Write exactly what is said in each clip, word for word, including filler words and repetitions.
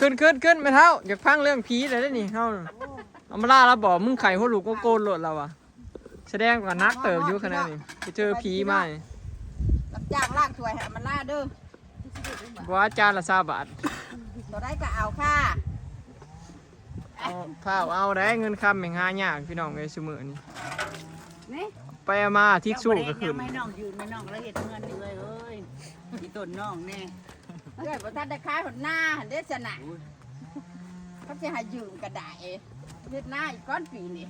ขึ้นขึ้นขึ้นแม่เฒ่า อยากฟังเรื่องผีเลยเด้อนี่เฮา อำมาลาลาวบอกมึงไข้หัวลุกโกนโลดลาวอะ แสดงว่าหนักเติบอยู่ขนาดนี้ ไปเจอผีมานี่ รับจ้างล้างถ้วยให้อำมาลาเด้อ บ่ อาจารย์ละซาวบาท บ่ได้ก็เอาค่ะ เอา ฟ้าวเอาได้ เงินคำแม่งหายากพี่น้องเอ้ยซุมื้อนี้ นี่ ไปเอามาทิชชู่ก็ขึ้น ไม่น้องยืนไม่น้องแล้วเห็ดเงินอยู่เลยเอ้ยที่ต้นน้องแน่ เอ้ยบ่ทันได้ขายหนหน้าหันเด้อสนะเขาสิให้ยืมก็ได้เฮ็ดหน้าอีกก้อนปีนี่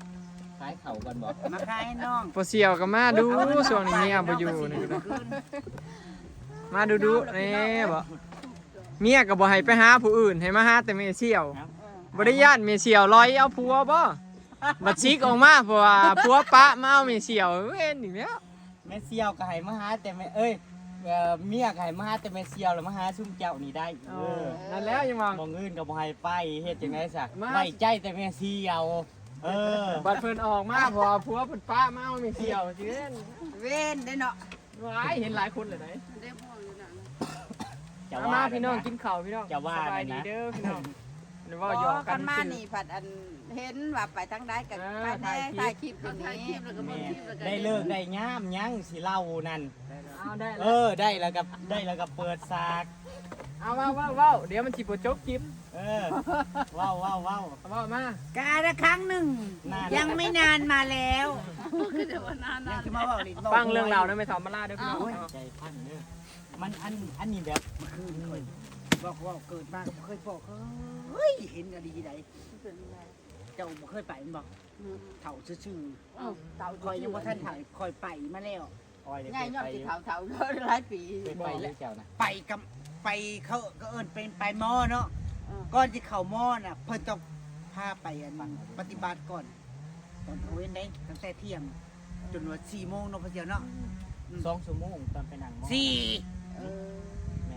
ขายเข่าก่อนบอก มาขายให้น้อง พอเสี่ยวก็มาดูช่วงนี้เมียบ่อยู่นี่ก็ได้ มาดูดูแน่บ่ เมียก็บ่ให้ไปหาผู้อื่น ให้มาหาแต่แม่เสี่ยว บ่ได้ย่านแม่เสี่ยวลอยเอาผัวบ่ บัดซิกออกมาเพราะว่าผัวปะมาเอาแม่เสี่ยวเว้นอีกแล้ว แม่เสี่ยวก็ให้มาหาแต่แม่เอ้ยเอ่อเมียก็ให้มาหาแต่แม่เสี่ยวแล้วมาหาซุ่มเจ้านี่ได้เออ นั่นแล้วยังว่า มองอื่นก็บ่ให้ไปเฮ็ดจังได๋ซะ มา ไว้ใจแต่แม่เสี่ยวเออ บัดเพิ่นออกมาเพราะว่าผัวเพิ่นปะมาเอาแม่เสี่ยวสิเว้น เว้นได้เนาะ หลายเห็นหลายคนเลยได๋ ได้พวกอยู่นั่น จะ เอา ว่า มาพี่น้อง กัะ กินข้าวพี่น้อง จะว่า สบายดี นะ เด้อพี่น้อง เดี๋ยวเว้าหยอกกัน กันมา ซื่อ นี่ผัดอันเห็นว่าไปทางใดกัน เออ ไปแน่ ถ่า ถ่าย ย ค ค ลิ ลิ ป ปกันนี้ แม่ได้เลิกได้ยามยังสิเล่านั่น เอาได้ เอ แล้ว อได้แล้วก็ได้แล้วก็เปิดสาก เอาเว้าเว้าเว้าเดี๋ยวมันสิบ่จบคลิป เออเว้าเว้าเว้า เว้ามา กาละครั้งหนึ่ง นาน ยังไม่นานมาแล้ว เดี๋ยววันนั้น ยังจะมาบอกอีก ฟังเรื่องราวนะแม่เฒ่าอำมาลาเด้อพี่น้อง โอ้ย ใจพันเด้อมันอันอันนี้แบบ เมื่อคืนเคยบอกว่าเกิดมาเคยบอกเฮ้ยเห็นอะไรใดเจ้าบ่เคยไปมันบอกเฒ่าซื่อ เอ้าเฒ่า ๆคอยยังบ่ทันถ่ายคอยไปมาแล้ว อ้อยได้ ง่ายย้อน ไป สิเฒ่าเฒ่าหลายปี ไปไปหรือเจ้านะ ไปกับไปเขาก็เอิ้นเป็นไปหมอเนาะ เออ ก่อนที่เข้าหมอน่ะ เพิ่นต้องพาไปอันปฏิบัติก่อน ตอนเขาเว้นได้ตั้งแต่เที่ยง จนว่าสี่โมงเนาะพ่อเสี่ยวเนาะ สองชั่วโมงตอนไปนั่งหมอ สี่ เออ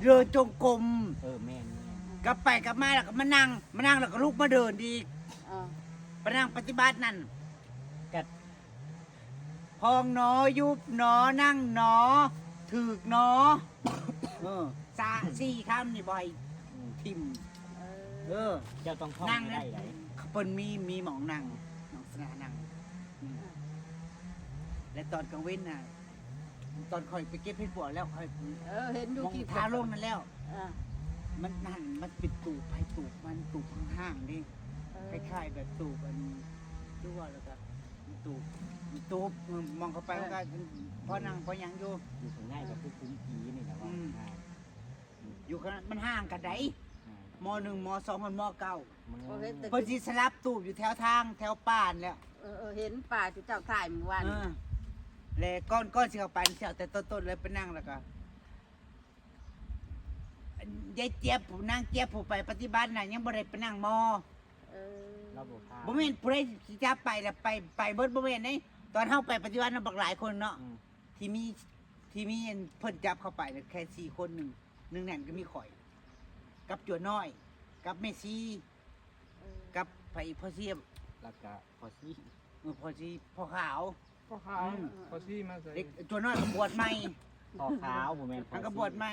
เดินจงกรม เออแม่นแม่น กลับไปกลับมาแล้วก็มานั่งมานั่งแล้วก็ลุกมาเดินอีก เออ ไปนั่งปฏิบัตินั่น กัด พองหนอยุบหนอนั่งหนอถืกหนอ เออสะสี่คำนี่บ่อยทิ่ม เออ เออ เจ้าต้องท่อง นั่ง ให้ นะ ได้ไหน เปิ้นมีมีหมองนั่งหมองสนานั่งอืมและตอนกลางเว้นน่ะ ตอนคอยไปเก็บเห็ดปวกแล้วคอย เออเห็นดู มอง คลิป ทาลงนั่นแล้ว อ่ะ มันนั่นมันเป็นตูบไผ่ตูบมันตูบข้างๆนี่ เออ คล้ายๆแบบตูบอันตัวแล้วก็ตูบตูบมองเข้าไปมันก็พอนั่งพอหยังอยู่ อยู่ข้างในก็คือคุ้มผีนี่แหละว่า อืม ง่าย อยู่ข้างนั้นมันห่างกันได อ่า มหนึ่งมสองคนมเก้า มัน โอเคแต่ เพิ่นสิสลับตูบอยู่แถวทางแถวป่านแล้ว เออเออเห็นป่าที่เจ้าถ่ายเมื่อวาน เออและก้อนก้อนสิเข้าไปเสียวแต่ต้นๆเลยไปนั่งแล้วก็ยายเจี๊ยบผู้นางเจี๊ยบผู้ไปปฏิบัติน่ะยังบ่ได้ไปนั่งมอ เออ เราบอกพา บ่แม่นผู้ใดสิจับไปแล้วไปไปเบิดบ่แม่นเด้ตอนเฮาไปปฏิบัติน่ะบักหลายคนเนาะ อืม ที่มีที่มีอันเพิ่นจับเข้าไปน่ะแค่สี่คนหนึ่งหนึ่งนั่นก็มีข่อย กับจัวน้อย กับแม่ซี เออ กับไผอีกพ่อเสียบ แล้วก็พอซี่ เออพ่อซีพ่อขาว พ่อขาว อืม พ่อซี่มาใส่ เด็กจัวน้อยก็บวชใหม่ พอขาวผมแม่นพอ มันก็ ซี่ บวชใหม่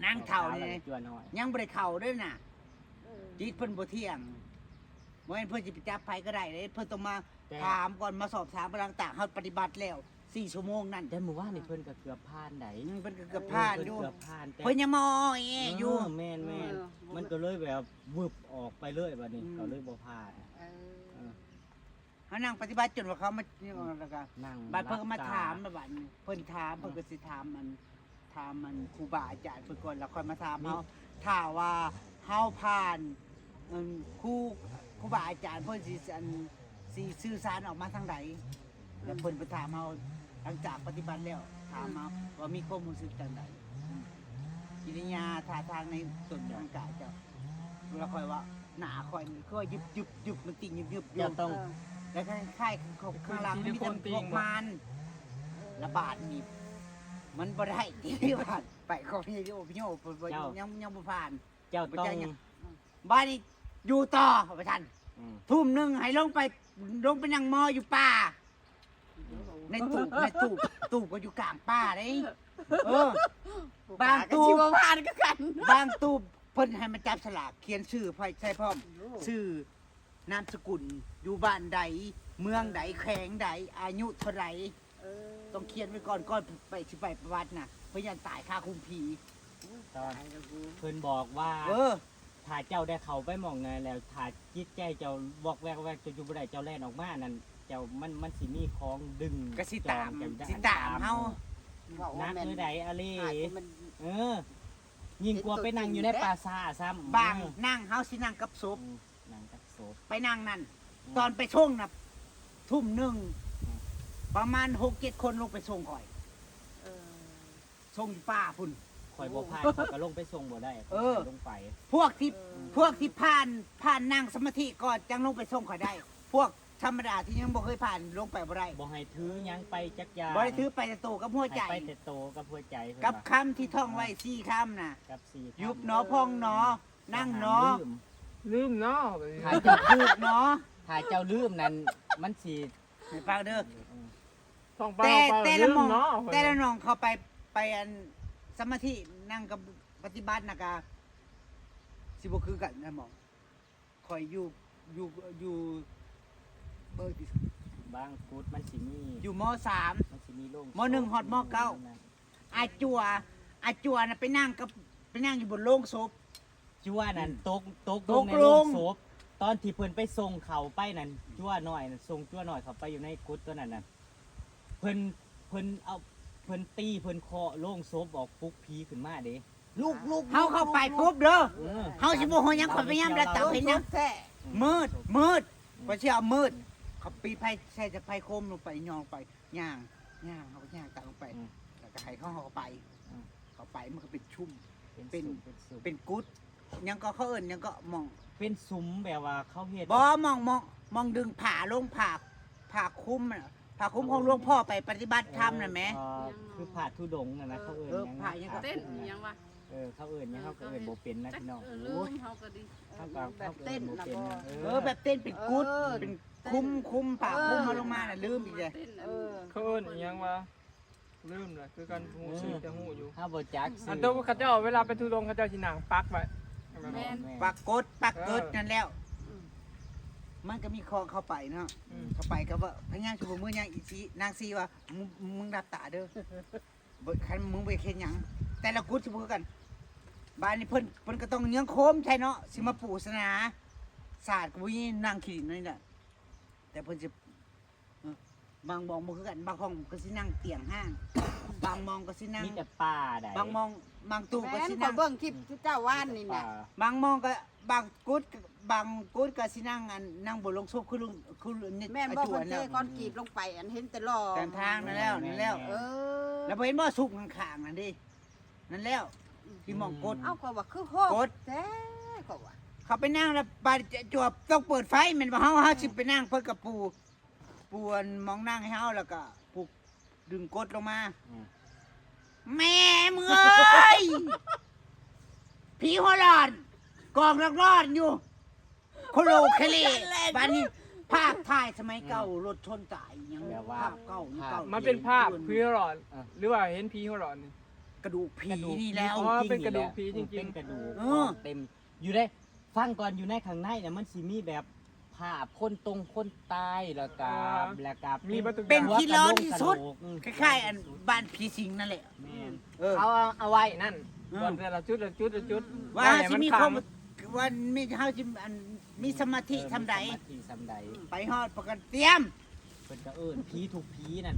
นางเฒ่านี่ จัวน้อย ยังบ่ได้เข้าเด้อน่ะ เออ จิตเพิ่นบ่เที่ยงบ่แม่นเพิ่นสิไปจับไผก็ได้เด้เพิ่นต้องมา แต่ ถามก่อนมาสอบถามหลังจากเฮาปฏิบัติแล้วสี่ชั่วโมงนั่น แต่เมื่อวานนี่เพิ่นก็เกือบผ่านได้ อืมเพิ่นก็เกือบผ่านอยู่ เกือบผ่านแต่ เพิ่นยังมาอ้อแออยู่ เออแม่นแม่น เออ มันก็เลยแบบวึบออกไปเลยบัดนี้ อืม ก็เลยบ่ผ่าน เออ เออ เขานั่งปฏิบัติจนว่าเขามานี่แล้วก็ นั่ง บัดเพิ่นก็มา หลับตา ถามมาบัดนี้เพิ่นถามเพิ่นก็สิถามมันถามมันครูบาอาจารย์เพิ่นก่อนแล้วค่อยมาถามเฮาถ้าว่าเฮาผ่านเอิ่มครูครูบาอาจารย์เพิ่นสิอันสิสื่อสารออกมาทางใดแล้วเพิ่นไปถามเฮาหลังจากปฏิบัติแล้วถามเฮาว่ามีความรู้สึกจังใดอืมกิริยาท่าทางในตนทางกายเจ้าแล้วค่อยว่าหน้าค่อยนี่คือว่ายึบยึบยึบมันติ่งยึบยึบอยู่ เจ้าต้อง แล้วคล้ายๆคือเขาข้างหลังมันมีแต่พวกมารระบาดนี่มันบ่ได้ที่ว่าไปของพี่โอพี่โยเพิ่นว่า เจ้า ยังยังบ่ผ่าน เจ้าต้อง บ่ได้ยัง บ้านนี้อยู่ต่อบ่ทัน อืม ทุ่มหนึ่งให้ลงไปลงไปนั่งมออยู่ป่าในตูบในตูบตูบก็อยู่กลางป่าเด้เออ บางตูบ ก็สิบ่ผ่านคือกัน บางตูบ พิ่นให้มาจับสลาก เขียนชื่อไว้ใส่พร้อม ชื่อ นามสกุล อยู่บ้านใด เมืองใด แขวงใด อายุเท่าใด ต้องเขียนไว้ก่อน ก่อนไป สิไปวัดน่ะ เพิ่นย่านตายคาคุมผี ตอนเพิ่นบอกว่า เออ ถ้าเจ้าได้เข้าไปหม่องนั้นแล้ว ถ้าจิตใจเจ้าวอกแวกแวก เจ้าอยู่บ่ได้ เจ้าแล่นออกมานั่น เจ้า มัน มันสิมีของดึง ก็สิตาม จองเจ้อยู่ได้ สิตามเฮา หนักหรือใดอะลี เออ ยิ่งกว่าไปนั่งอยู่ในป่าช้าซ้ำ บางนั่ง เฮาสินั่งกับศพ นั่งกับศพ ไปนั่งนั่น ตอนไปส่งน่ะ ทุ่มหนึ่ง ประมาณหกเจ็ดคนลงไปส่งข่อย ส่งอยู่ป่าพุ้น ข่อยบ่ผ่าน ข่อยก็ลงไปส่งบ่ได้ เออ ลงไป พวกที่ พวกที่ผ่าน ผ่านนั่งสมาธิก่อน จั่งลงไปส่งข่อยได้ พวกธรรมดาที่ยังบ่เคยผ่าน ลงไปบ่ได้ บ่ให้ถือหยังไปจักอย่าง บ่ได้ถือไปแต่โตกับหัวใจ ให้ไปแต่โตกับหัวใจ กับคำที่ท่องไว้สี่คำน่ะ กับสี่คำ ยุบหนอพองหนอ นั่งหนอ ลืม ลืมเนาะ ถ้าเจ้าลืม หนอ ถ้าเจ้าลืมนั่น มันสิ ให้ฟังเด้อ ท่องไป แต่ ท่องไป แต่ละหม่อง ลืมเนาะ แต่ละหม่องเขาไป ไปอันสมาธิ นั่งกับปฏิบัติน่ะกะ สิบ่คือกันนะหม่อง ข่อยอยู่ อยู่ อยู่ เบอร์ที่ บางกุดมันสิมี อยู่ ม.สาม มันสิมีโรง ม.หนึ่ง ฮอด ม.เก้า อาจั่ว อาจั่วน่ะไปนั่งกับ ไปนั่งอยู่บนโลงศพ จั่วนั่นตก ตก ต ล ก งใน ล โล ง งศพ ตอนที่เพิ่นไปส่งเขาไปนั่น จั่วน้อยนั่น ส่งจั่วน้อยเขาไปอยู่ในกุดตัวนั้นน่ะ เพิ่น เพิ่นเอา เพิ่นตี เพิ่นเคาะโลงศพออก ปลุกผีขึ้นมาเด้ ลุกลุก เฮาเข้าไปปุ๊บเด้อ เออ เฮาสิบ่ฮู้หยัง ข่อยพยายามแล้ว ตาเห็นหยัง แท้ มืด มืด ข่อยสิเอามืด เขาปีไฟใส่จะไฟโคมลงไป ย่องไป ย่าง ย่าง เฮาก็ย่างตามลงไป แล้วก็ให้เขา เฮาเข้าไป เข้าไป มันก็เป็นชุ่ม เป็น เป็น สุมเป็นสุม เป็นกุด หยังก็เขาเอิ้นหยังก็หม่อง เป็นสุมแบบว่าเขาเฮ็ด บ่ หม่อง หม่อง หม่องดึงผ้าลง ผ้า ผ้าคลุมน่ะ ผ้าคลุมของหลวงพ่อไปปฏิบัติธรรมน่ะแหม เอ่อคือผ้าธุดงค์น่ะนะ เขาเอิ้น เออ หยัง ผ้าหยัง ผ้า เต้นอีหยังวะ เออ เขาเอิ้นหยัง เขาก็เอิ้นบ่เป็นนะพี่น้อง เออลืมเขาก็ดี เขาก็ แบบ เขาก็เอิ้นบ่เป็นนะ เต้นน่ะบ่ เอ เอ อ อ แบบเต้นเป็นกุด เออ เป็นคุ้ม คุ้ม ผ้าคลุมมาลงมาน่ะ ลืมอีกเลย เต้น เออ เขาเอิ้นอีหยังวะ ลืมเลย คือกันฮู้ชื่อแต่ฮู้อยู่ ถ้าบ่จัก อันตัวเขาเจ้าเวลาไปธุดงค์เขาเจ้าสินั่งปักไว้ แม่น ปรากฏ ปรากฏ เออ นั่นแล้ว มันก็มีของเข้าไปเนาะ อืม เข้าไปก็ว่าพยายามสิบ่มือยังอีซี นางซีว่า มึง มึงหลับตาเด้อ บ่ คันมึงบ่เฮ็ดหยัง แต่ละกุดสิบ่คือกัน บ้านนี้เพิ่น เพิ่นก็ต้องเยื้องโคมใช่เนาะ สิมาปูสนา ศาสตร์ก็บ่มี นั่งขี้นั่นแหละ แต่เพิ่นสิ เออ บางหม่องบ่คือกัน บางห้องก็สินั่งเตียงห้าง บางหม่องก็สินั่ง มีแต่ป่าใด บางหม่อง บางตู้ก็ แม่น สิ ขอ นั่ง เบิ่งคลิปที่เจ้าว่านนี่แหละ ป่า บางหม่องก็ บางกุด บางกุดก็สินั่งอัน นั่งบนโลงศพ คือลุง คือลุง แม่น อา บอก จว คน นเท แล้ว ก้อนกรีบลงไปอันเห็นแต่หลอ ตามทางนั่นแล้ว นั่นแล้ว เออ แล้วบ่เห็นบ่สุกข้างๆนั่นดิ นั่นแล้ว ที่หม่องกด เอาก็ว่าคือโห กด แท้ก็ว่า เขาไปนั่งแล้วบาดจวบต้องเปิดไฟแม่นบ่ เฮา เฮาสิไปนั่ง เพิ่นก็ปู ปูอันหม่องนั่งให้เฮา แล้วก็ปูดึงกดลงมา อืม แม่มึงเอ้ย ผีหัวหลอน กองหลอนอยู่ โคโลเคเล บ้านนี้ ภาพถ่ายสมัยเก่า รถชนตายยัง แบบว่า ภาพเก่านี่เก่า มันเป็นภาพผีหลอน อ่ะ หรือว่าเห็นผีหัวหลอนนี่ กระดูกผีนี่แล้ว อ๋อ เป็นกระดูกผีจริงๆ เป็นกระดูก เออ เต็ม อยู่ได้ ฟังก่อน อยู่ในข้างในเนี่ยมันสิมีแบบภาพคนตรงคนตาย แล้วก็ อ่า แล้วก็ มีประตู เป็นที่ร้อนที่สุด หัวกะโหลก คล้ายๆอันบ้านผีสิงนั่นแหละ แม่น เออ เขาเอาเอาไว้นั่น อืม ก่อนแต่ละจุดละจุดละจุด ว่าสิมีความว่ามีเฮาสิอันมีสมาธิทำใด สมาธิทำใด ไปฮอดปกติเตรียม เพิ่นก็เอิ้นผีทุกผีนั่น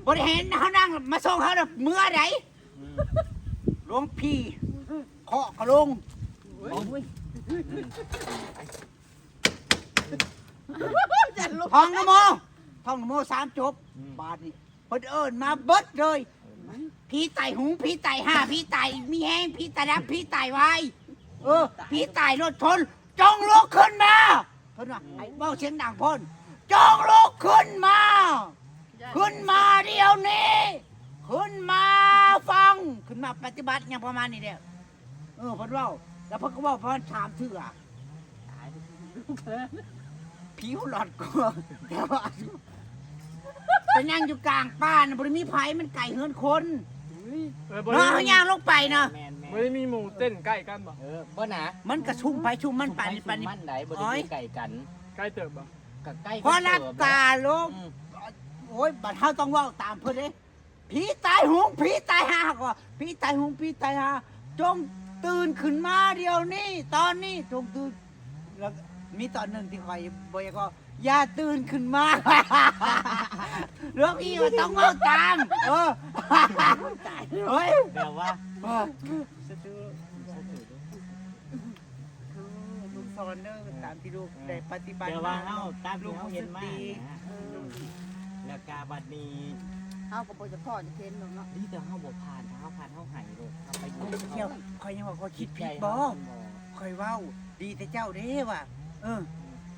บ่ได้เห็นเฮานั่งมาส่งเขาน่ะเมื่อใด อืม หลวงพี่เคาะกระโลง ท่องนะโม ท่องนะโมสามจบ อืม บาดนี้เพิ่นเอิ้นมาเบิดเลย ผีไตหุง ผีไตห่า ผีไตมีแฮง ผีไตดำ ผีไตวาย เออ ผีไตรถชน จงลุกขึ้นมา เพิ่นว่า ไอ้เว้าเสียงดังพ่น จงลุกขึ้นมา ขึ้นมาเดี๋ยวนี้ ขึ้นมาฟัง ขึ้นมาปฏิบัติ หยังประมาณนี้แหละ เออ เพิ่นเว้า แล้วเพิ่นก็เว้าประมาณสามเทื่อ ผีหัวหลอนกลัว แต่ว่าไปนั่งอยู่กลางป่าน่ะ บ่ได้มีไผ มันไกลเฮือนคน เออบ่ได้ เนาะ เฮาย่างลงไปเนาะ แม่นๆ บ่ได้มีหมู่เต้นใกล้กันบ่ เออ บ่นะ มันกะซุ่มไผซุ่มมัน ปานนี้ ปานนี้ มันได้บ่ได้อยู่ใกล้กัน ใกล้เติบบ่ กะใกล้ พอหลับตาลง อืม โอ้ย บัดเฮาต้องเว้าตามเพิ่นเด้ ผีตายโหง ผีตายห่า ก็ ผีตายโหง ผีตายห่า จงตื่นขึ้นมาเดี๋ยวนี้ ตอนนี้ จงตื่น แล้วมีตอนหนึ่งที่ข้อยบ่อยากเว้า อย่าตื่นขึ้นมา หลวงพี่ว่าต้องเว้าตาม เออ เฮ้ย แบบว่า เออ คือลูกสอนเด้อ ตามที่ลูกได้ปฏิบัติ แบบว่า มา เฮาตามที่เฮาเห็นมา ลูกรู้สึกดี นะ แล้วกะบัดนี้ เฮาก็บ่จะพอจะเห็นดอกเนาะ ดีแต่เฮาบ่ผ่าน ถ้าเฮาผ่านเฮาหายโลด เฮาไปอยู่ เที่ยว ข้อยยังว่าข้อยคิดผิดบ่ ข้อยเว้า ดีแต่เจ้าเด้ว่ะ เออ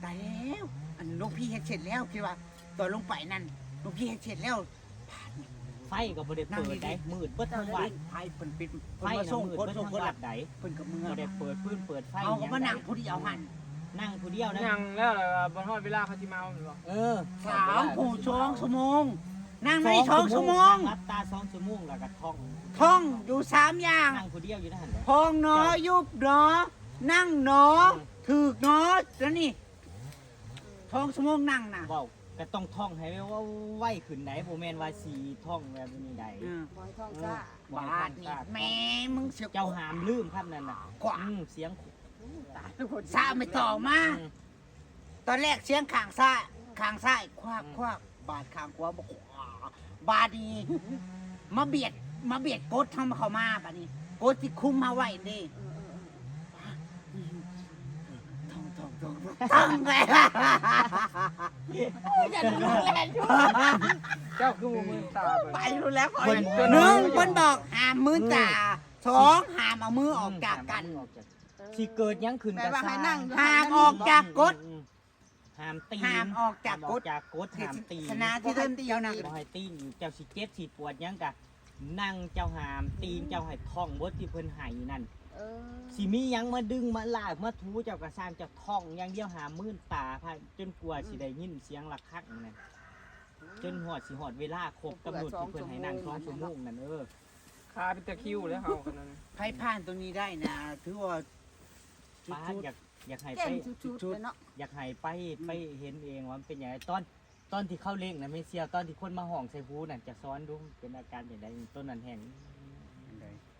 ตายแล้ว อันหลวงพี่เฮ็ดเสร็จแล้ว คิดว่า ตอนลงไปนั่น หลวงพี่เฮ็ดเสร็จแล้ว ไฟก็บ่ได้เปิดได้ มืดเบิดทั้งวัด ไฟเพิ่นปิด ไฟ เพิ่นมา น่ะ ส่ง มืด คน เบิด ส่ง ทั้ง คน วั ละ ดใด เพิ่นก็เมือ บ่ได้เปิดฟืนเปิดไฟ เอาก็มานั่งผู้เดียวหั่น นั่งผู้เดียวนะ นั่งแล้วล่ะบ่ฮอดเวลาเขาสิมาเอาแม่นบ่ เออ สามผู้สองชั่วโมง นั่งในสองชั่วโมง รับตาสองชั่วโมงแล้วก็ท่อง ท่องอยู่สามอย่าง นั่งผู้เดียวอยู่นั่นแหละ พองหนอ ยุบหนอ นั่งหนอ ถืกหนอ แล้วนี่ สองชั่วโมงนั่งนะ เว้าก็ต้องท่องให้ว่าไวขึ้นได้ บ่แม่นว่าสิท่องแบบนี้ได้ อ่า บ่ให้ท่องซ่า บ่ให้ บา ท่ ด อง นี่ ซ่า แม่มึงเสีย เจ้าหามลืมครับนั่นน่ะ กว่า อืมเสียง ตายทุกคน สาไม่ต่อมา อืม ตอนแรกเสียงข้างซ้าย ข้างซ้าย ควัก อืม ควัก บาดข้างขวาบอก บาดนี้ มาเบียด มาเบียดกดเฮามาเข้ามา บาดนี้ กดที่คุมเฮาไว้นี่ เออเออเออ ท่องท่องท่องท่องเลย อย่าดูแลอยู่ เจ้าคือบ่มือตาเบิ่ง ไปรู้แล้วคอย หนึ่งเพิ่นบอกห้ามมือตา สองห้ามเอามือออกจากกัน สิเกิดหยังขึ้น แปล กับ ว่าให้ ซ่า นั่งอยู่ ห้ามออกจากกฎ อืมห้ามตีน ห้ามออกจากกฎ ห้ามออกจากกฎห้ามตีน ศาสนาที่เพิ่นเจ้านั่ง บ่ให้ตีนอยู่ เจ้าสิเจ็บสิปวดหยังกะนั่งเจ้าหามตีนเจ้าให้ท่องบทที่เพิ่นให้นั่น เออ สิมีหยังมาดึงมาลากมาถูเจ้ากะซ่างเจ้าท่องอย่างเดียวหามมืนตาพะจนกว่าสิได้ยินเสียงระฆังนั่นจนฮอดสิฮอดเวลาครบกำหนดที่เพิ่นให้นั่งสองชั่วโมงนั่นเออ ขาเป็นตะคริวแล้วเฮากันนั่น ใครผ่านตรงนี้ได้นะ ถือว่า ป้าอยากอยากให้ เก่ ไป งชุดๆเลยเนาะ อยากให้ไปไปเห็นเองว่ามันเป็นหยังไงตอนตอนที่เข้าเล่งนะแม่เสี่ยวตอนที่คนมาห้องใส่ฮูนั่นจะซ้อนดูเป็นอาการอย่างไรต้นนั้นแห้ง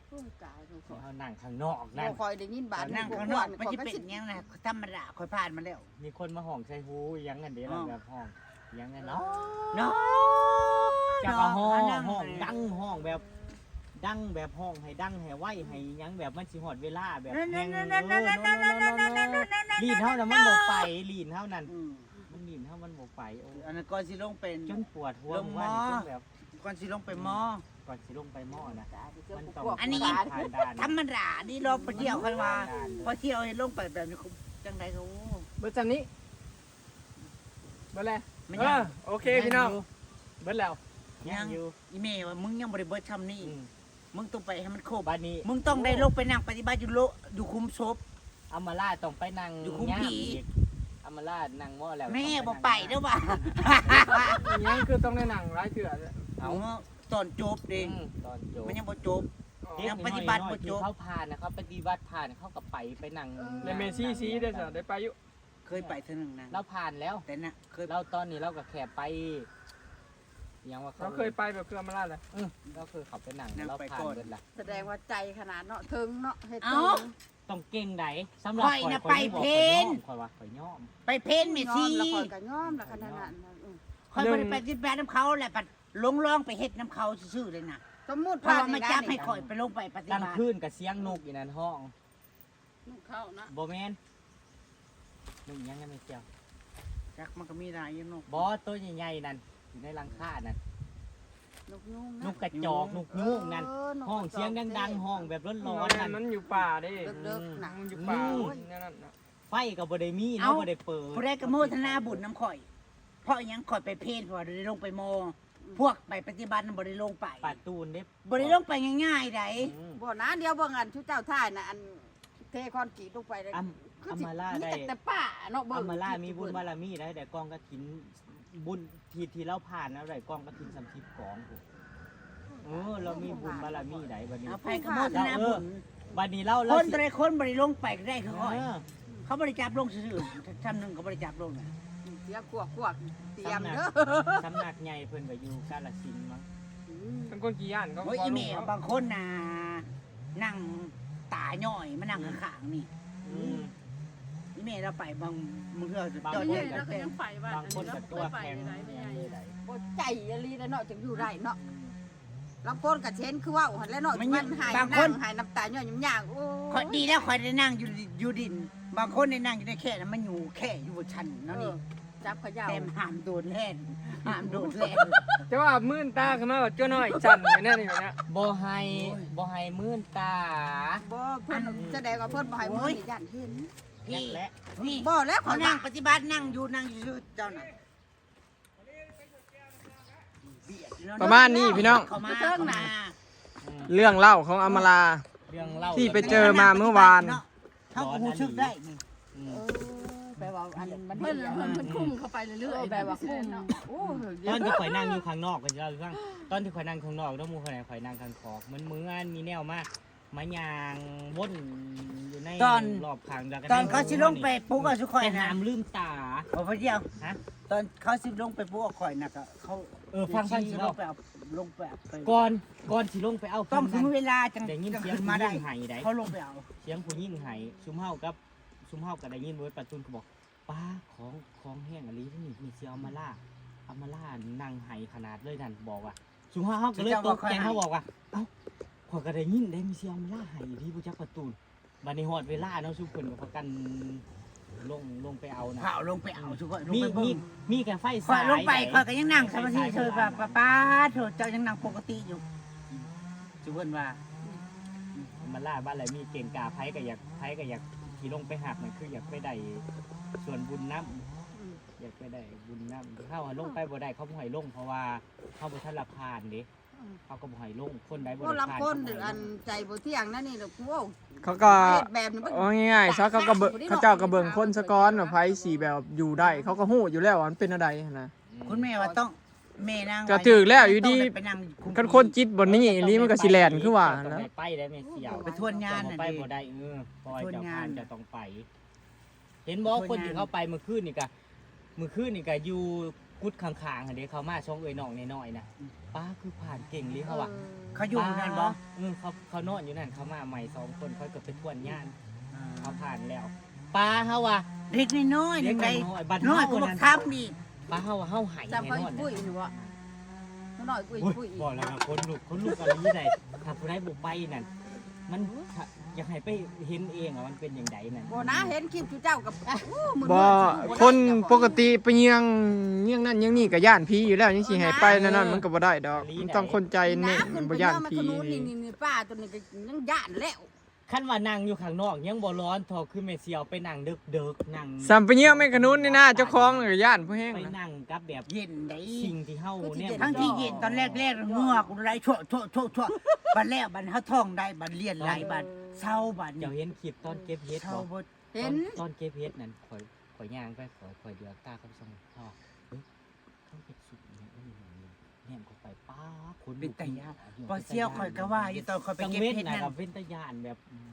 โอ้ยตายทุกคน เฮานั่งข้างนอกนั่ บ่ น คอยได้ยินบาด นั่งข้างนอกมันจะเป็นยังไงธรรมดาคอยผ่านมาแล้ว มีคนมาห้องใส่ฮูอีหยังกันเด้ อ๋อ แบบห้องอีหยังกันเนาะ เนาะ จะมาห้อง นั่ง ห้องดังห้องแบบ ดังแบบห้องให้ดังให้ไวให้หยังแบบมันสิฮอดเวลาแบบแฮงเออลีนเฮานะมันบ่ไปลีนเฮานั่น อืม มันลีนเฮามันบ่ไปโอ้ อันนั้นก่อนสิลงเป็น จนปวดหัว ลงหมอ ว่านี่จนแบบ ก่อนสิลงไปหมอ ก่อนสิลงไปหมอนะ ตาย มัน เจ้า ต้อง พวก อันนี้ ผ่านด่าน ธรรมดานี่เราไปเที่ยวค่อยว่าพอเที่ยวให้ลงไปแบบนี้จังไดก็โอ้ เบิดจำนี้เบิดแล้ว ไม่ เอ ยัง อโอเคพี่น้องเบิดแล้ว ยังอยู่ อีเมลว่ามึงยังบริเบิดช่ำนี่ อืม มึงต้องไปให้มันครบ บัดนี้ มึงต้องได้ลงไปนั่งปฏิบัติอยู่โลอยู่คุมศพ อามาลาต้องไปนั่ง อยู่คุมผี ย่ามอีกอามาลานั่งหมอแล้ว แม่ ต้งไป บ่ไปเด้อว่ะ ยังคือต้องได้นั่งหลายเทื่อเลย เอา ตอนจบเด้ อืมตอนจบ มันยังบ่จบ อ๋อ เด็ก ยังปฏิบัติบ่จบ น้อยๆที่เขาผ่านนะเขาปฏิบัติผ่านเขาก็ไปไปนั่ง ในเมซี่ซีได้สะได้ไปอยู่ เคยไปเทื่อหนึงนะ เราผ่านแล้ว แต่น่ะเคย เราตอนนี้เราก็แค่ไปยังว่า เราเคยไปแบบเครื่องมาลาดเลย เออเราเคยขับไปนั่ง นั่ง เรา ไป ผ่าน ก่อน เบิดละ แสดงว่าใจขนาดเนาะเทิงเนาะเฮ็ด เอ้า เทิง ต้องเก่งใดสำหรับ ข่อยน่ะ ข่อย ไปเพลน ข่อยว่าข่อยยอม ไปเพนเม ยอ ซี่ มแล้วคอยก็ยอมแล้วขนาดนั้นนะอืม ข่อยบ่ได้ไปปฏิบัตินำเขาแหละปัดลงลองไปเฮ็ดนำเขาซื่อๆเลยนะ สมมุติ เพราะว่ามาจับให้ข่อยไปลงไปปฏิ กลาง บัติ คืนกับเสียงนกอยู่นั่นห้อง ลูกเขานะ บ่แม่นนกหยังไงไม่เกี่ยว จักมันก็มีหลายอยู่นก บ่ตัวใหญ่ๆนั่นอยู่ในหลังคานั่น นกยุง นกกระจอกนกยูงนั่น เออนก ห้องเสียงดังๆห้องแบบร้อนๆนั่น มันอยู่ป่าเด้ เลิกๆนะ มันอยู่ป่า อืม นั่นนั่นน่ะ ไฟก็บ่ได้มี เอ้า เนาะบ่ได้เปิด ผู้ใดก็โมทนาบุญนำข่อย เพราะอิหยังข่อยไปเพนเพราะว่าได้ลงไปมอ พวกไปปฏิบัติน่ะบ่ได้ลงไป ปาตูนเด้ บ่ได้ลงไปง่ายๆใด อืม บ่นะเดี๋ยวเบิ่งอันชุดเจ้าท่ายนะอันเทคอนกรีตลงไปเลย อัม คือสิ อัมมาลา มี ได้ แต่แต่ป่าเนาะเบิ่ง อัมมาลามีบุญบารมีได้แต่กองกระถินบุญที่ที่เราผ่านแล้วได้กองกระถินสามสิบกองพุ้น เออ เรามีบุญบารมีใดบัดนี้ เอาไปกับโมทนาบุญ บัดนี้เรา ค เรา นแต่ละคนบ่ได้ลงไปก็ได้คือ เอ ข่อย อ เขาบ่ได้จับลงซื่อๆทำหนึ่งเขาบ่ได้จับลงนะ เสียขวกขวกเตรียมเด้อ สำนักใหญ่เพิ่นก็อยู่กาฬสินธุ์มั้ง อืม เป็นคนขี้ย่านเขา โอ้ย ก็ อีเม เนาะ บางคนนะนั่งตาย่อยมานั่งข้างๆนี่ อืม อีเมเราไปบางบางเทื่อจะ บาง จอด คน เนี่ย ก็ เราก็ยังไป บางคนก็ตัวแข็ง ไม่ใหญ่ ยังเลยได้ บ่ใจอหลีแล้วเนาะจังอยู่ได้เนาะ อืม ลางคนก็เห็นคือเว้าหั่นแหละเนาะ มัน มันหาย บางคน นั่งหายน้ำตาย้อนยากโอ้ ข่อยดีแล้วข่อยได้นั่งอยู่อยู่ดิน บางคนได้นั่งอยู่ในแค่นั้นมันอยู่แค่อยู่บนชั้นนั่น เอ นี่ อจับเขย่า แต่ห้ามโดนแล่นห้ามโดนแล่น แต่ว่ามื่นตาขึ้นมาแบบจ้วน้อยสั่นอยู่นั่นนี่นะ บ่ให้บ่ให้มื่นตา บ่เพิ่นจะได้ก็เพิ่นบ่ให้มื้อนี่ย่านเห็น พี่ และ นี่ บ่แล้ว เขา เขา นั่ นั่ ง ง ปฏิบัตินั่งอยู่นั่งอยู่เจ้าน่ะ ประมาณนี้พี่น้อง เขามาเขามา เรื่องเล่าของอำมาลา เรื่องเล่า ที่ไปเจอมาเมื่อวาน เขาก็รู้สึกได้นี่ อืม เออแปลว่าอันมัน เพิ่นเพิ่นเพิ่นคุ้มเข้าไปเรื่อยๆ แบบว่าคุ้มเนาะโอ้ ตอนที่ข่อยนั่งอยู่ข้างนอกก็จะเล่าให้ฟัง ตอนที่ข่อยนั่งข้างนอกแล้วหมู่ข่อยนั่งข้างคอกมันเมือนมีแนวมามาย่างวนอยู่ใน ตอน รอบข้างแล้วก็ ตอนเขาสิลงไปปลุกเอาสุข่อย แต่ นะ ห้ามลืมตา บอกไปเดียว ฮะ ตอนเขาสิลงไปปลุกเอาข่อยนะก็เขา เออฟังฟังสิ ล เล่า งไปเอาลงไปเอาไป ก่อนก่อนสิลงไปเอา ต้องถึงเวลาจัง ได้ยิน จัง เสียง ขึ้นมาได้ ผู้หญิงไห้ได้ เขาลงไปเอา เสียงผู้หญิงไห้ซุมเฮากับซุมเฮาก็ได้ยินเบิดปะทุนก็บอกป้าของของแห้งอหลีนี่มีเสียงอำมาลาอำมาลานั่งไห้ขนาดเลยนั่นบอกว่าซุมเฮาเฮาก็เลยตกใจเฮาบอกว่าเอ้าข่อยก็ได้ยินได้มีเสียงอำมาลาไห้ดีบ่จักปะตูนบัดนี้ฮอดเวลาเนาะซุมเพิ่นก็พากันลงลงไปเอานะ เขาลงไปเอาสุข่อยลง มี ไปเบิ่ มี ง มีแค่ไฟ ข่อย สาย ลงไป ได้ ข่อยก็ยังนั่งสมาธิเฉยๆป้าป้าป้าโถเจ้ายังนั่งปกติอยู่สุเพิ่นว่า มาล่าบ้านอะไรมีเก่งกาไผก็อยากไผก็อยากขี่ลงไปหับมันคืออยากไปได้ส่วนบุญน้ำอยากไปได้บุญน้ำเฮาลงไปบ่ได้เขาบ่ให้ลงเพราะว่าเฮาบ่ทันละผ่านเด้เฮาก็บ่ให้ลงคนใดบ่ พวก ได้ ลาง ผ่าน คน เขาบ่ให้ลง อันใจบ่เที่ยงนั่นนี่นะโอ้ เขาก็ เฮ็ดแบบนี้มัน เอาง่ายๆซะเขาก็เบิ่งเขาเจ้าก็เบิ่งคนซะก่อนว่าไผสิแบบอยู่ได้ เขาก็ฮู้อยู่แล้วว่ามันเป็นอะไรนะ คุณแม่ว่าต้องแม่นาง ก็ถือแล้วอยู่ดี ต้องไปนั่งคุม คันคนจิตบ่นี่อีหลีมันก็สิแล่นคือว่า เจ้าต้ นะ องไปได้แม่เสี่ยว ไปทวนงาน เจ้า น่ะ ไป ดิ บ่ได้เออเพราะว่า ทวน เจ้าง า พาน นจะต้องไป เห็นบอก ทวนงาน คนที่เขาไปเมื่อคืนนี่กะเมื่อคืนนี่กะอยู่กุดข้างๆหั่นเด้เขามาช่องเอ้ยน้องน้อยๆนะป้าคือผ่านเก่งเลยเขาว่า เขาอยู่นั่นบ่ เออเขาเขานอนอยู่นั่นเขามาใหม่สองคนเขาก็ไปทวนงาน อ่า เขาผ่านแล้วป้าเขาว่า เล็กน้อยๆ เล็ นึ ก งได น้อยบัด น้อย เฮา ก็ นั่น บักทรัพย์นี่ ป้าเขาว่าเขาหาย จำเขา แน่ อี นอน ปุ้ยนี่บ่น้อยปุ้ย อุ๊ย ปุ้ย บอกแล้วนะคนลุกคนลุกอะไรนี่ไดถ้าผู้ใดบ่ไปนั่นมันอยากให้ไปเห็นเองอ่ะมันเป็นอย่างไดนั่น บ่นะเห็นคลิปจุเจ้ากับโอ้มึง บ่ ว่าสิ คนปกติไปเยี่ยงเยี่ยงนั่นเยี่ยงนี่ก็ย่านผีอยู่แล้วยังสิให้ไปนั่นนั่นมันก็บ่ได้ดอกมันต้องคนใจเน่งมันบ่ย่านผี นี่นี่นี่ป้าตัวนี้ก็ยังย่านแล้ว คันว่านั่งอยู่ข้างนอกยังบ่ร้อนทอคือแม่เสี่ยวไปนั่งเดิกๆนั่ง สามไปเยี่ยงแม่ขนุนนี่นะเจ้าของก็ย่านผู้แห้ง ไป นะ นั่งกับแบบ เย็นได สิ่งที่เฮาเนี่ย ทั้งที่เย็นตอนแรกๆเหงือกไหลโชะโชะโชะโชะบัดแล้วบัดเฮาท้องได้บัดเลียนไหลบัดเศร้าบัด เจ้าเห็นคลิปตอนเก็บเห็ด เศร้า บ่ บ่ เห็น ตอนเก็บเห็ดนั่นข่อยข่อยย่างไปข่อยข่อยเดือกตาเขาส่องพ่อเฮ้ยเขาเห็ดสุกเนี่ยเอ้ยเนี่ยเข้าไปป้าคน เป็นตาย่าน บ่เสี่ยวข่อยก็ว่าอยู่ตอนข่อยไปเก็บเห็ดนั่น กับเป็นตาย่านแบบอืม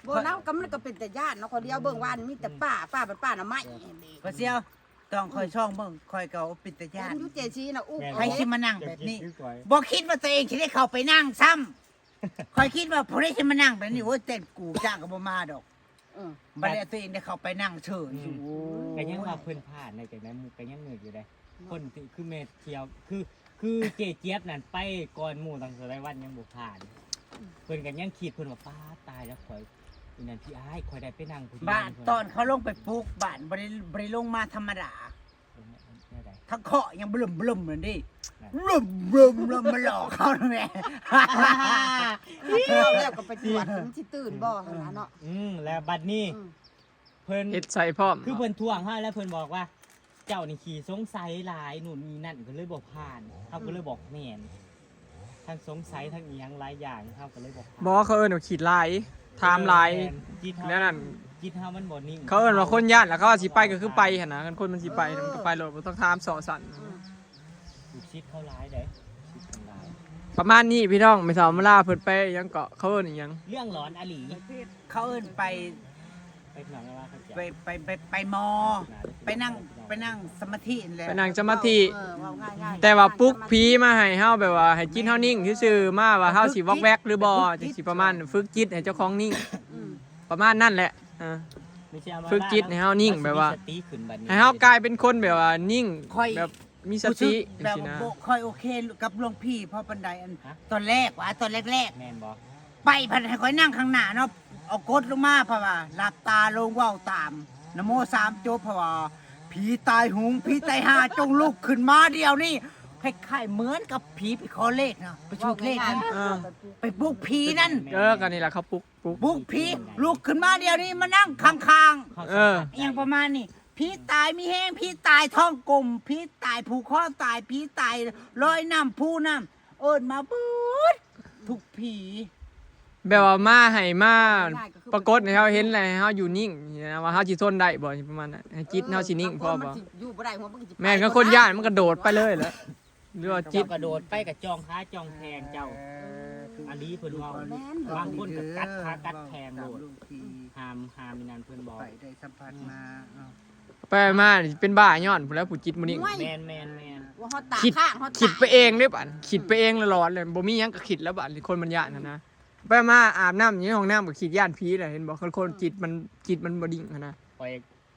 บ่แล้วก็มันก็เป็นตาย่านเนาะคนเดียวเบิ่งว่ามีแต่ป้าป้าเป็นป้าหน้าไม้ บ่เสี่ยวต้องข่อยช่องเบิ่งข่อยก็เป็นตาย่าน อยู่เจซีนะอู้ ใครสิมานั่งแบบนี้ เก็บเห็ดคือข่อย บ่คิดว่าตัวเองสิได้เข้าไปนั่งซ้ำข่อยคิดว่าผู้ใดสิมานั่งแบบนี้โอ้ยเต้นกูจ้างก็บ่มาดอก เออ บัดนี้ตัวเองได้เข้าไปนั่งเฉยอยู่ ก็ยังว่าเพิ่นผ่านในจากนั้นหมู่ก็ยังเงือกอยู่ได้คนที่คือแม่เที่ยวคือคือเจเจี๊ยบนั่นไปก่อนหมู่ตั้งแต่วันยังบ่ผ่านเพิ่นก็ยังคิดเพิ่นว่าป้าตายแล้วข่อยอีนั่นพี่อ้ายข่อยได้ไปนั่งผู้เดียว บ้านตอนเขาลงไปปลุกบ้านบ่ได้บ่ได้ลงมาธรรมดา แนวใด ทั้งเคาะยังบลึมบลึมเหมือนดิบลึมบลึมบลึมมาหลอกเขาแม่ แล้วก็ไปตรวจมันสิตื่นบ่หั่นน่ะเนาะ อืมแล้วบัดนี้ อืม เพิ่น เฮ็ดใส่พร้อม คือเพิ่นทวงเฮาแล้วเพิ่นบอกว่า เจ้านี่ขี้สงสัยหลายนู่นนี่นั่นก็เลยบ่ผ่านเฮาก็เลยบอกแม่นทั้งสงสัยทั้งอีหยังหลายอย่างเฮาก็เลยบอกผ่าน บ่เขาเอิ้นว่าขี้หลายถามหลาย แม่นจิตเฮา แนวนั้น จิตเฮามันบ่นิ่ง เขาเอิ้นว่าคนย่านแล้วเขาว่าสิไปก็คือไปหั่นนะคันคนมันสิไปมันก็ไปโลดบ่ต้องถามเซาะสั่น อืม ลูกศิษย์เขาหลายเด้ลูกศิษย์เขาหลาย ประมาณนี้พี่น้อง แม่สาวมาลาเพิ่นไปหยังเกาะ เขาเอิ้นอิหยัง เรื่องหลอนอลี เขาเอิ้นไป ไปหนังว่าเขาจะ ไปไปไปไปมอ ไปนั่งไปนั่งสมาธินั่นแหละ ไปนั่งสมาธิ เออเว้าง่ายๆ แต่ว่าปลุกผีมาให้เฮาแบบว่าให้จิตเฮานิ่งซื่อๆมาว่าเฮาสิวอกแวกหรือบ่จังสิประมาณฝึกจิตให้เจ้าของนิ่ง อืม ประมาณนั่นแหละอ่า ไม่ใช่อม ฝึกจิตให้เฮานิ่งแบบว่า สติขึ้นบัดนี้ ให้เฮากลายเป็นคนแบบว่านิ่ง ค่อย แบบมีส รู้สึ ติ กแบบ สินะ บ่ค่อยโอเคกับหลวงพี่เพราะปันไดอันตอนแรกว่าตอนแรก แม่นบ่ ๆ ไปพันให้ค่อยนั่งข้างหน้าเนาะเอากดลงมาเพราะว่าหลับตาลงเว้าตามนะโมสามจบเพราะว่าผีตายหุงผีตายหาจงลุกขึ้นมาเดี๋ยวนี้คล้ายๆเหมือนกับผีไปขอเลขเนาะไปถูกเลขนั่น เออ ไปปลุกผีนั่น เออกันนี่แหละเขาปลุกปลุก ปลุกผีลุกขึ้นมาเดี๋ยวนี้มานั่งข้างๆ เออ อหย่างประมาณนี้ผีตายมีแห้งผีตายท้องกลมผีตายผูกคอตายผีตายลอยน้ำผู้น้ำเอิ้นมาเบิดทุกผี แบบว่ามาให้มาปรากฏให้เฮาเห็นอะไรให้เฮาอยู่นิ่งนี่นะว่าเฮาสิทนได้บ่ประมาณนั้นให้จิตเฮาสินิ่งพอบ่ มันสิอยู่บ่ได้หัวมันก็สิ แม่นก็คนย่านมันกระโดดไปเลยแหละหรือว่าจิต เจ้ากระโดดไปกับจองขาจองแพงเจ้า อลีเพิ่นเว้า แม่น บางคนก็กัดขากัดแพงโลด ตามหลวงพี่ หามหามอีนั่นเพิ่นบอก ไปได้สัมผัสมาเอ้า ไปมาเป็นบ้าย้อนผู้นแหล้วผู้จิตบ่นิ่ง โอ้ย แมนแมนแมน ว่าเฮาตา คิด ข้างเฮาตา คิดไปเองเด้บัดคิดไปเองหลอนๆเลยบ่มีหยังก็คิดแล้วบัดคนมันย่านหั้นนะไปมาอาบน้ำอยู่ในห้องน้ำก็คิดย่านผีแหละเห็นบ่คนคนจิตมันจิตมันบ่นิ่งหั้นนะ คอย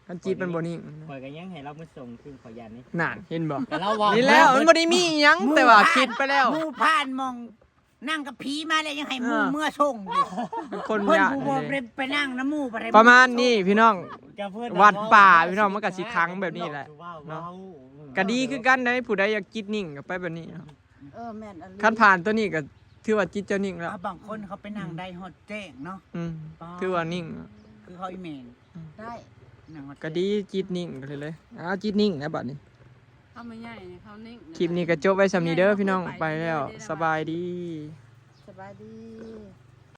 คันจิตมันบ่นิ่ง คอยก็ยังให้เรามาส่งคือขอยันนี่ นั่นเห็นบ่ แต่เราเว้า นี่แล้วมันบ่ได้มีหยังแต่ว่าคิดไปแล้ว หมู่ผ่านมองนั่งกับผีมาแล้วยังให้หมู่ เออ เมื่อส่งอยู่ เป็นคน เพิ่น ย่าน ผู้บ่ เลย ไปนั่งน้ำหมู่บ่ได้ ประมาณนี้พี่น้อง เจ้าเพื่อน วัดป่าพี่น้องมันก็สิขังแบบนี้แหละ เนาะ ว้าว ก็ดีคือกันได้ผู้ใดอยากจิตนิ่งก็ไปแบบนี้เนาะ เออแม่นอันนี้ คันผ่านตัวนี้ก็ถือว่าจิตเจ้านิ่งแล้ว อ่ะบางคนเขาไปนั่งได้ฮอดแจ้งเนาะ อืมถือว่านิ่งแล้ว คือเขาอีเมน ได้ นั่งฮอดแจ้ง ก็ดีจิตนิ่งก็เลยเลยอ้าวจิตนิ่งนะบัดนี้ เขาไม่ใหญ่เนี่ยเขานิ่ง คลิปนี้ก็จบไว้ส่ำนี้เด้อพี่น้องไปแล้ว สบายดี สบายดี